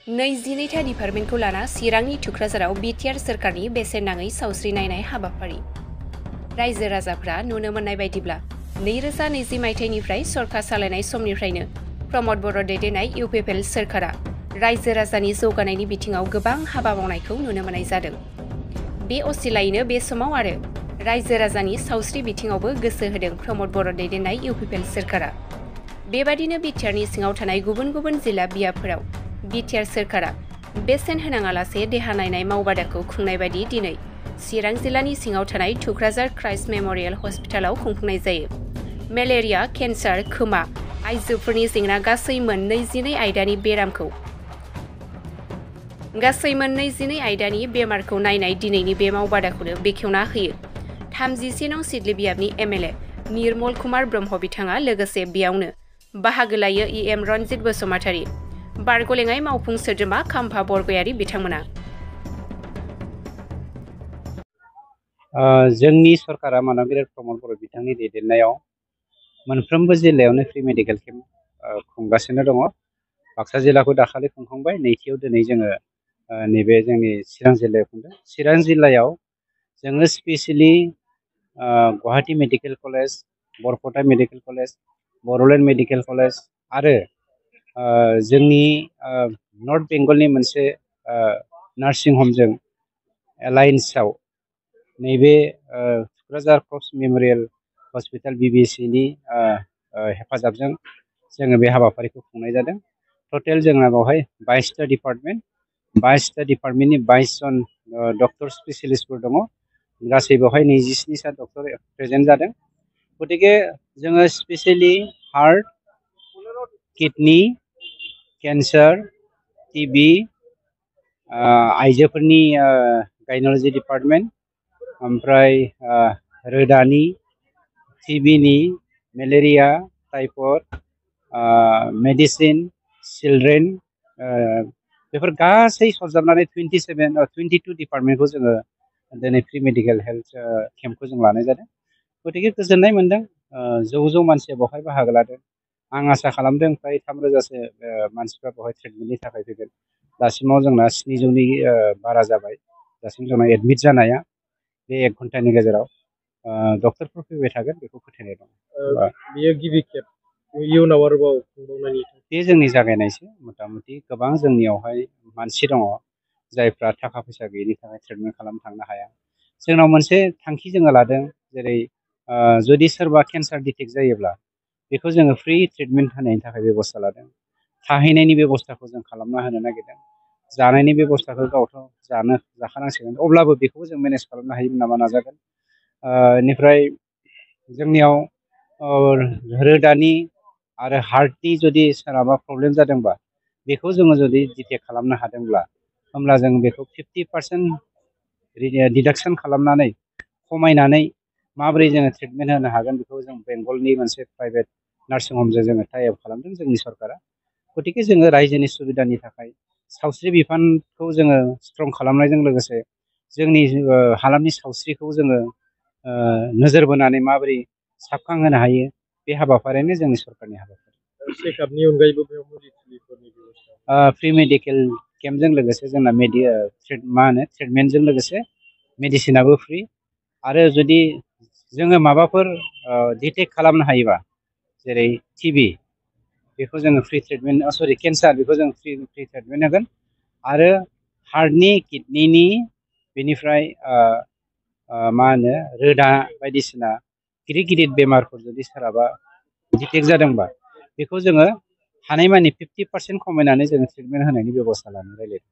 22था डिपार्टमेन्टखौ लाना चिरांनि थुक्राझाराव बिटिआर सोरखारनि बेसेन नाङै सावस्रि नायनाय हाबाफारि। रायजो राजाफ्रा नुनो मोननाय बायदिब्ला 2020 मायथाइनिफ्राय सरकार सालायनाय समनिफ्रायनो प्रमद बर' दैदेननाय इउपिपिएल सोरखारा रायजो राजानि जौगानायनि बिथिङाव गोबां हाबा मावनायखौ नुनो मोननाय जादों। बे असिलायैनो बे समाव आरो रायजो राजानि सावस्रि बिथिङावबो गोसो होदों प्रमद बर' दैदेननाय इउपिपिएल सोरखारा। बेबादिनो बिटिआरनि सिङाव थानाय गुबुन गुबुन जिल्ला बियाबफोराव बिटिआर सोरखारा बेसेन होनाङालासे देहा नायनाय मावबादाखौ खुंनाय बायदि दिनै चिरां जिल्लानि सिङाव थानाय थुक्राझार क्राइस्ट मेम'रियेल हस्पिटालाव खुंफुंनाय जायो। मेलेरिया, केन्सार, खोमा, आइजोफोरनि जेंना गासै मोन 22 आयदानि बेमारखौ नायनाय दिनैनि बे मावबादाखौनो बेखेवना होयो 31 नं सिडली बियाबनि एमएलए निर्मल कुमार ब्रह्म बिथाङा। लोगोसे बेयावनो बाहागो लायो इएम रनजित बसुमतारी, बारग'लेङाइ मावफुं सोद्रोमा खाम्फा बरगयारी बिथांमोना। जोंनि सरकारा मानगिरि प्रमद बर' बिथांनि दैदेननायाव मोनफ्रोमबो जिल्लायावनो फ्रि मेडिकेल केम्प खुंगासिनो दङ। बाक्सा जिल्लाखौ दाखालि खुंखांबाय, नैथियाव दिनै जोङो नैबे जोंनि चिरां जिल्लायाव खुंदों। चिरां जिल्लायाव जोङो specially Guwahati medical college, Barpeta medical college, Bodoland medical college आरो जोंनि नर्थ बेंगलनि मोनसे नार्सिं हमजों एलायन्सआव नैबे थुक्राझार क्रस मेम'रियेल हस्पिटाल बिबिसिनि हेफाजाबजों जोङो बे हाबाफारिखौ खुंनाय जादों। टटेल जोंना बेवहाय 22टा डिपार्टमेन्ट, 22टा डिपार्टमेन्टनि 22 जन डक्टर स्पेसियेलिस्टफोर दङ। गासै बेवहाय 27 डक्टर प्रेजेन्ट जादों। गतिके जोङो specially heart, kidney, cancer, TB, आइजोफोरनि गायन'लजि डिपार्टमेन्ट, ओमफ्राय रोदानि, टिबिनि, मेलेरिया, टाइफयड, मेडिसिन, चिलड्रेन, बेफोर गासै सरजाबनानै 22 डिपार्टमेन्टखौ जोङो दिनै फ्रि मेडिकेल हेल्थ केम्पखौ जों लानाय जादों। गतिके गोजोननाय मोन्दों, जौ मानसिया बेवहाय बाहागो लादों। आं आसा खालामदों फ्राय 3,000सो मानसिफ्रा बेवहाय ट्रिटमेन्टनि थाखाय फैगोन। दासिमाव जोंना 700नि बारा जाबाय दासिम जोंना एडमिट जानाया। बे 1 घन्टानि गेजेराव डक्टरफोर फैबाय थागोन बेखौ फोथायनाय दं। बेयो गिबि खेब, इयुनाव आरोबाव खुंबावनायनि बे जोंनि जागायनायसो। मथा-मथि गोबां जोंनियावहाय मानसि दङ जायफ्रा थाखा फैसा गैयिनि थाखाय ट्रिटमेन्ट खालामनो थांनो हाया। जोंनाव मोनसे थांखि जोङो लादों, जेरै जुदि सोरबा केन्सार डिटेक्ट जायोब्ला बेखौ जोङो फ्रि ट्रिटमेन्ट होनायनि थाखाय बेब'स्था लादों। थाहैनायनि बेब'स्थाखौ जों खालामना होनो नागिरदों। जानायनि बेब'स्थाखौ गावथ' जाखानांसिगोन, अब्लाबो बेखौबो जों मेनेज खालामनो हायो नामा नाजागोन। बेनिफ्राय जोंनियाव रोदानि आरो हार्टनि जुदि सोरहाबा प्रब्लेम जादोंबा बेखौ जोङो जुदि डिटेक्ट खालामनो हादोंब्ला होमब्ला जों बेखौ 50% डिडाक्सन खालामनानै खमायनानै माबोरै जोङो ट्रिटमेन्ट होनो हागोन बेखौ जों बेंगलनि मोनसे प्राइभेट नार्सिं हमजों जोङो टाइ आप खालामदों जोंनि सरकारा। गतिके जोङो रायजोनि सुबिदानि थाखाय सावस्रि बिफानखौ जोङो स्ट्रं खालामनायजों लोगोसे जोंनि हालामनि सावस्रिखौ जोङो नोजोर बोनानै माबोरै साबखांहोनो हायो, बे हाबाफारियानो जोंनि सरकारनि हाबाफारि। चेकआपनि अनगायैबो बेयाव मुलि-थुलिफोरनि बेब'स्था फ्रि मेडिकेल केम्पजों लोगोसे जोंना ट्रिटमेन्टजों लोगोसे मेडिसिनाबो फ्रि। आरो जुदि जोङो माबाफोर डिटेक्ट खालामनो हायोबा, जेरै टिबि, बेखौ जोङो फ्रि ट्रिटमेन्ट, केन्सार, बेखौ जों फ्रि ट्रिटमेन्ट होगोन। आरो हार्टनि, किडनिनि, बेनिफ्राय रोदा बायदिसिना गिदिर गिदिर बेमारफोर जुदि सोरहाबा डिटेक्ट जादोंबा बेखौ जोङो हानायमानि 50% खमायनानै जोङो ट्रिटमेन्ट होनायनि बेब'स्था लानो रायलायदों।